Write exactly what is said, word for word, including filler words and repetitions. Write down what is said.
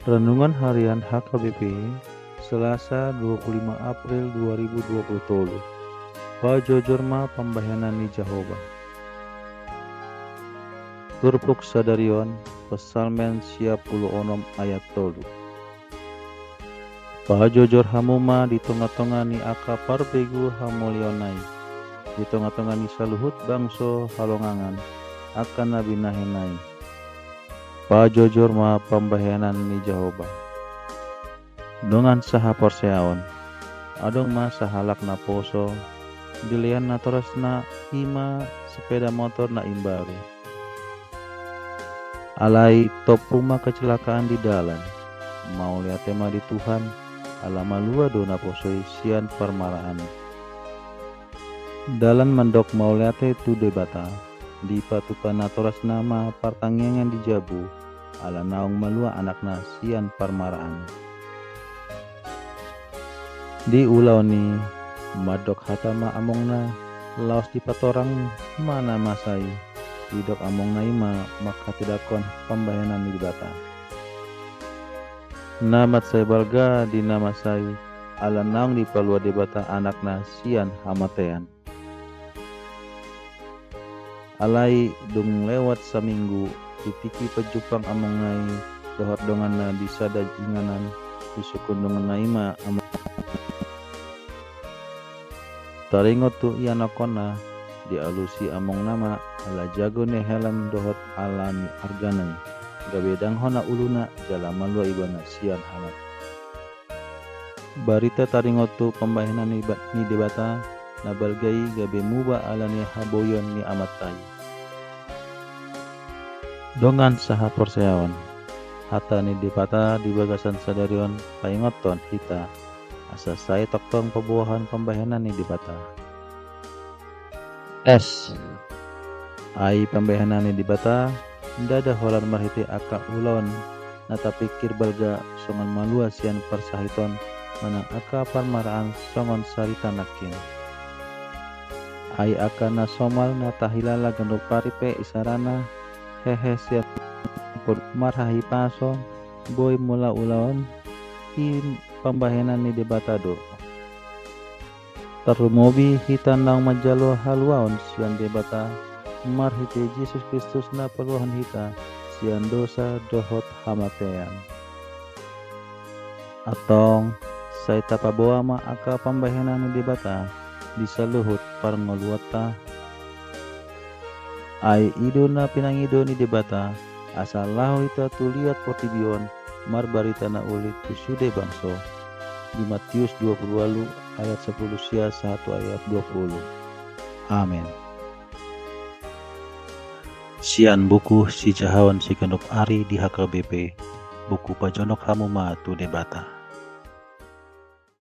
Renungan Harian H K B P, Selasa, dua puluh lima April dua ribu dua puluh tolu. Pajojor ma pambahenan ni Jahowa. Turpuk sadari on, Psalmen sia pulu onom ayat tolu. Pajojor hamu ma di tonga-tonga ni angka parbegu hamolehonna i, di tonga-tonga ni saluhut bangso halongangan, angka na binahenna i. Pajojor ma pambahenan ni Jahowa. Dongan sahaporseaon, adong ma sahalak naposo, dilean natorasna i ma sepeda motor na imbaru. Alai tompu ma kecelakaan di dalan, mauliate ma di Tuhan, ala malua do naposo i sian parmaraan i. Dalan mandok mauliate tu Debata, dipatupa natorasna ma partangiangan di jabu, ala naung malua anakna sian parmaraan i. Di ulaon i, mandok hata ma amongna, laos dipatorang ma na masa i, didok amongna i ma manghatindanghon pambahenan ni Debata. Na mansai balga di na masa i, ala naung dipalua Debata anakna sian hamatean. Alai dung lewat saminggu, di tingki pajumpang amongna i dohot donganna di sada inganan, disungkun donganna i ma amongna. Taringot tu ianakkonna, dialusi amongna ma, ala jago ni helan dohot ala ni argana i, gabe dang hona uluna jala malua ibana sian halak. Barita taringot tu pambahenan ni ba-, ni Debata na balga i gabe muba ala ni haboion ni amanta i. Dongan sahaporseaon, hata ni Debata di bagasan sadari on paingothon hita, asa sai tongtong paboahon pambahenan ni Debata. Es. Ai pambahenan ni Debata, ndada holan marhite angka ulaon na tapingkir balga songon malua sian parsahiton manang angka parmaraan songon sarita nangkin. Ai angka na somal na tahilala ganup ari pe isarana, hehe sian marhahipason, boi mula ulaon, i pambahenan ni Debata do. Tarlumobi hita naung manjalo haluaon sian Debata, marhite Jesus Kristus na paluahon hita sian dosa dohot hamatean. Antong, sai tapaboa ma angka pambahenan ni Debata di saluhut parngoluonta. Ai i do na pinangido ni Debata, asa laho hita tu liat portibi on, marbarita na uli tu sude bangso. Di Matius dua pulu ualu ayat sapulu sia sahat tu ayat dua pulu. Amen. Sian buku Sijahaon Siganup Ari di H K B P, buku Pajonok Hamu Ma tu Debata.